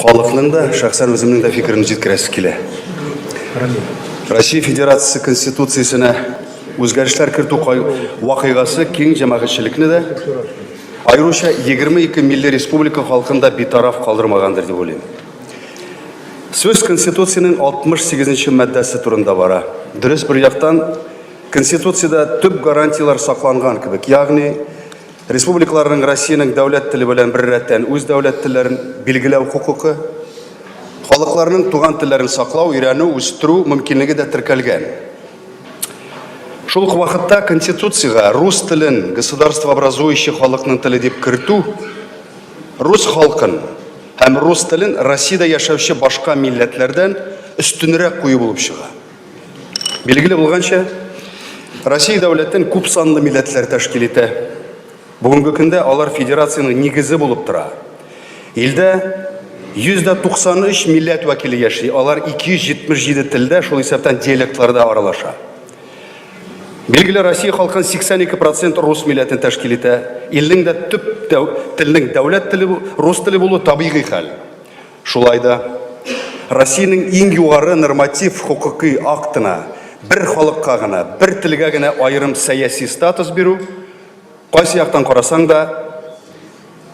Халыкның да, шәхсән үземнең дә фикерен җиткерәсе килә. Россия Федерациясе Конституциясенә үзгәрешләр кертү вакыйгасы киң җәмәгатьчелекне дә, аеруча 22 милли республика халкын да битараф калдырмагандыр дип уйлыйм. Сүз Конституциянең 68 нче маддәсе турында бара. Дөрес, бер яктан, Конституциядә төп гарантияләр сакланган кебек, ягъни Республикаларның Россиянең дәүләт теле белән беррәттән үз дәүләт телләрен билгеләү хокукы, халыкларның туган телләрен саклау, өйрәнү, үстерү мөмкинлеге дә теркәлгән. Шул ук вакытта Конституциягә рус телен государствообразующий халыкның теле дип кертү рус халкын һәм рус телен Россиядә яшәүче башка милләтләрдән өстенрәк кую булып чыга. Билгеле булганча, Россия дәүләтен күпсанлы милләтләр тәшкил итә. Бүгенге көндә алар федерациянең нигезе булып тора. Илдә 193 милләт вәкиле яши, алар 277 телдә, шул исәптән диалектларда аралаша. Билгеле, Россия халкын 82% рус милләтен тәшкил итә. Илнең дә төп телнең дәүләт теле рус теле булуы табигый хәл. Шулай да, Россиянең иң югары норматив хокукый актына бер халыкка гына, бер телгә генә аерым сәяси статус бирү, кайсы яктан карасаң да,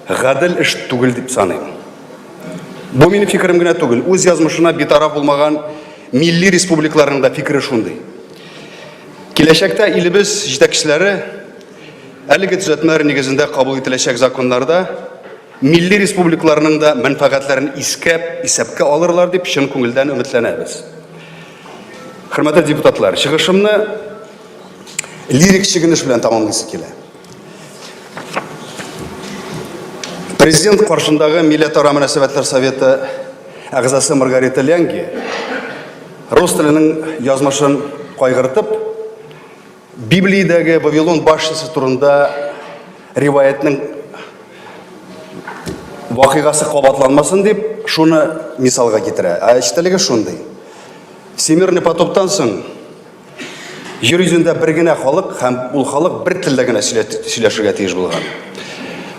гадел эш түгел дип саныйм. Бу минем фикерем генә түгел, үз язмышына битараф булмаган милли республикаларның да фикере шундый. Киләчәктә илебез җитәкчеләре әлеге төзәтмәләр нигезендә кабул ителәчәк законнарда Милли республикаларның да мәнфәгатьләрен искәп, исәпкә алырлар дип чын күңелдән өметләнәбез. Хөрмәтле депутатлар, чыгышымны лирик чигенеш белән тәмамлыйсы килә. Президент каршындагы Милләтара мөнәсәбәтләр советы әгъзасы Маргарита Лянги рус теленең язмышын кайгыртып, Библиядәге Вавилон башнясы турында риваятьнең вакыйгасы кабатланмасын дип, шуны мисалга китерә. Ә эчтәлеге шундый. Всемирный потоптан соң җир йөзендә бер генә халык һәм ул халык бер телдә генә сөйләшергә тиеш булган.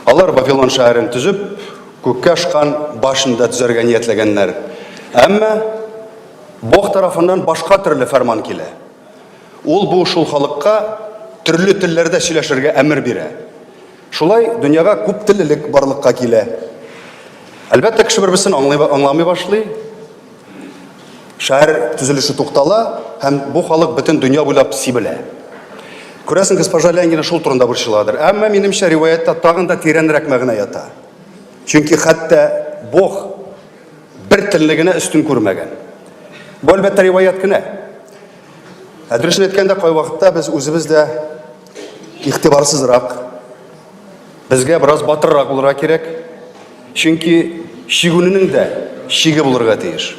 Алар Вавилон шәһәрен төзеп, күккә ашкан башня да төзәргә ниятләгәннәр. Әмма Бог тарафыннан башка төрле фәрман килә. Ул бу шул халыкка төрле телләрдә сөйләшергә әмер бирә. Шулай дөньяга күп теллелек барлыкка килә. Әлбәттә, кеше бер-берсен аңлый, аңламый башлый. Шәһәр төзелеше туктала һәм бу халык бөтен дөнья буйлап сибелә. Күрәсең, госпожа Лянгина шул турында борчыладыр. Әмма минемчә риваятьтә тагын да тирәнрәк мәгънә ята. Чөнки хәтта Бог бер телне генә өстен күрмәгән. Бу әлбәттә риваять кенә. Ә дөресен әйткәндә, кайвакытта без үзебез дә игътибарсызрак. Безгә бераз батыррак булырга кирәк. Чөнки чигүненең дә чиге булырга тиеш.